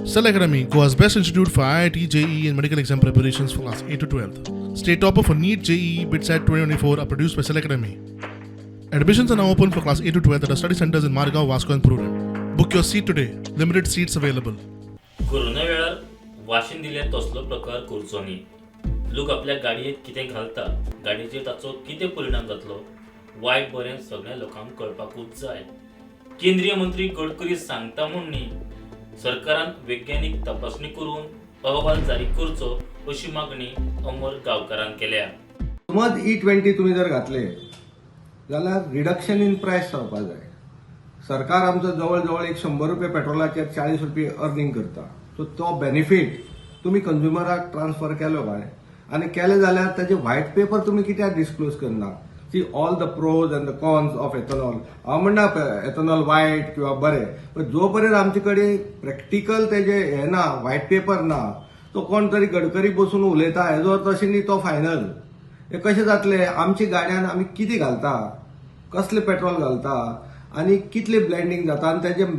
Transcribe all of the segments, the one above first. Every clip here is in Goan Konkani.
Cell Academy, Goa's best institute for IIT, JEE, and medical exam preparations for class 8 to 12. State topper for NEET, JEE, BITSAT 2024 are produced by Cell Academy. Admissions are now open for class 8 to 12 at our study centers in Margao, Vasco, and Prudent. Book your seat today. Limited seats available. Corona वेळार वाशीन दिल्यार तसलो प्रकार करचो न्ही. लोक आपल्या गाडयेंत कितें घालता, गाडयेचेर ताचो कितें परिणाम जातलो, वायट बरें सगळ्या लोकांक कळपाकूच जाय. केंद्रीय मंत्री गडकरी सांगता म्हूण न्ही, सरकारान वैज्ञानीक तपासणी करून अहवाल जारी करचो अशी मागणी अमर गांवकारान केल्या. समज ई 20 तुमी जर घातले जाल्यार रिडक्शन इन प्रायस जावपा जाय. सरकार आमचो जवळ जवळ एक 100 रुपया पेट्रोलाचेर 40 रुपया अर्निंग करता. सो तो बेनिफीट तुमी कंज्युमराक ट्रान्सफर केलो काय? आनी केले जाल्यार ताजे व्हायट पेपर तुमी कित्याक डिस्क्लोज करना? See, all the pros and the cons of ethanol. हांव म्हणना एथनॉल वायट किंवा बरें, पण जो पर्यंत आमचे कडेन प्रॅक्टिकल तेजे हे ना, व्हायट पेपर ना, तो कोण तरी गडकरी बसून उलयता हेजो अर्थ अशें न्ही तो फायनल. हे कशें जातलें? आमच्या गाड्यान आमी कितें घालता, कसलें पेट्रोल घालता आनी कितलें ब्लेंडींग जाता आनी तेजे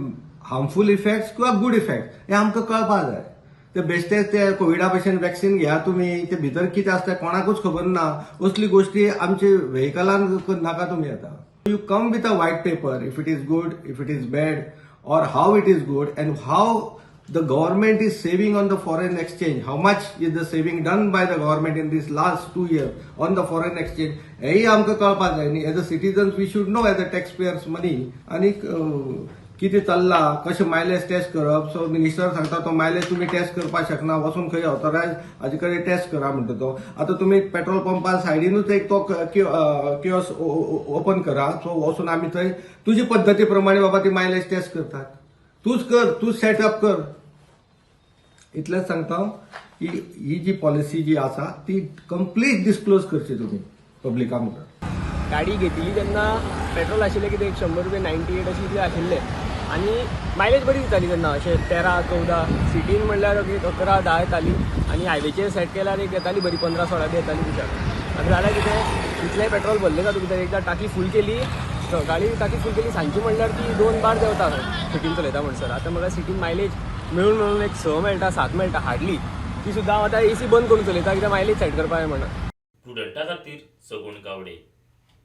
हार्मफूल इफेक्ट्स किंवा गुड इफेक्ट हे आमकां कळपा जाय. ते बेश्टेच ते कोविडा भशेन वॅक्सिन घेया तुमी, ते भितर कितें आसता कोणाकूच खबर ना. असली गोश्टी आमचे व्हेकलान नाका तुमी. आतां you come with a white paper, if it is good, if it is bad, or how it is good and how the government is saving on the foreign exchange, how much is the saving done by the government in this last 2 years on the foreign exchange, हेही आमकां कळपाक जाय न्ही. As a citizens we should know, as a tax payers money. आनी कितें चल्लां, कशें मायलेज टेस्ट करप. सो मिनिस्टर सांगता तो मायलेज तुमी टेस्ट करपाक शकना, वचून खंय ऑथोरायज हाजे कडेन टेस्ट करा म्हणटा तो. आतां तुमी पेट्रोल पंपार सायडीनूच एक तो किओस ओपन करा. सो वचून आमी थंय तुजे पद्दती प्रमाणे बाबा ती मायलेज टेस्ट करतात. तूच कर, तूच सेटअप कर. इतलेंच सांगता हांव की ही जी पॉलिसी जी आसा ती कंप्लीट डिस्क्लोज करची तुमी पब्लिका मुखार. गाडी घेतली तेन्ना पेट्रोल आशिल्लें कितें एक 100 रुपया, 98 अशें कितें आशिल्लें आनी मायलेज बरी दिताली तेन्ना, अशें 13 14, सिटीन म्हणल्यार एक 11 10 येताली आनी हायवेचेर सेट केल्यार एक येताली बरी, 15 16 बी येताली दिसाक. आतां जाल्यार कितें, इतलें पेट्रोल भरलें तातूंत भितर, एकदां टाकी फूल केली, सकाळी टाकी फूल केली, सांजची म्हणल्यार ती दोन बार देंवता सिटीन चलयता म्हणसर. आतां म्हाका सिटीन मायलेज मेळून मेळून एक 6 मेळटा, 7 मेळटा हार्डली. ती सुद्दां हांव आतां एसी बंद करून चलयता, कित्याक मायलेज सेट करपाक जाय म्हणून. प्रुडंटा खातीर सगुण गावडे.